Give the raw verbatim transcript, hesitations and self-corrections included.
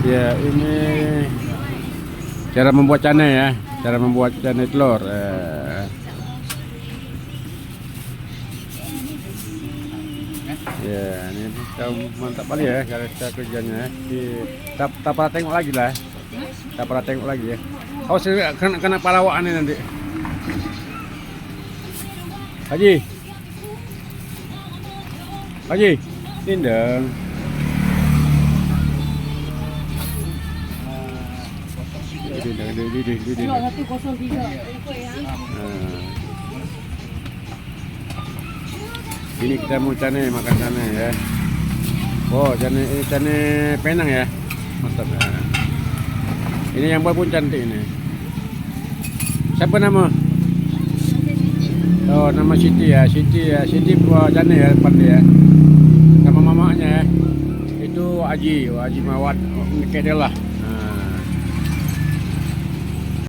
Ya, ini cara membuat canai ya, cara membuat canai telur. Eh. Ya, ini kita mantap kali ya, cara, cara kerjanya ya. Di, kita, kita pernah tengok lagi lah. Kita pernah tengok lagi ya. Oh, saya kena, kena palawak ni nanti. Haji. Haji, dindang. Dindang, dindang, dindang, dindang. Satu kosong tiga. Lupa ya. Ha. Ini kita mau canai, makan canai ya. Oh, canai, ini canai Penang ya. Mantap ya. Ini yang buat pun cantik ini. Siapa nama? Oh, nama Siti ya, Siti ya, Siti buah jana ya depan dia. Sama mamaknya ya. Itu Haji, Haji Mawat. Oh, dekat dia lah.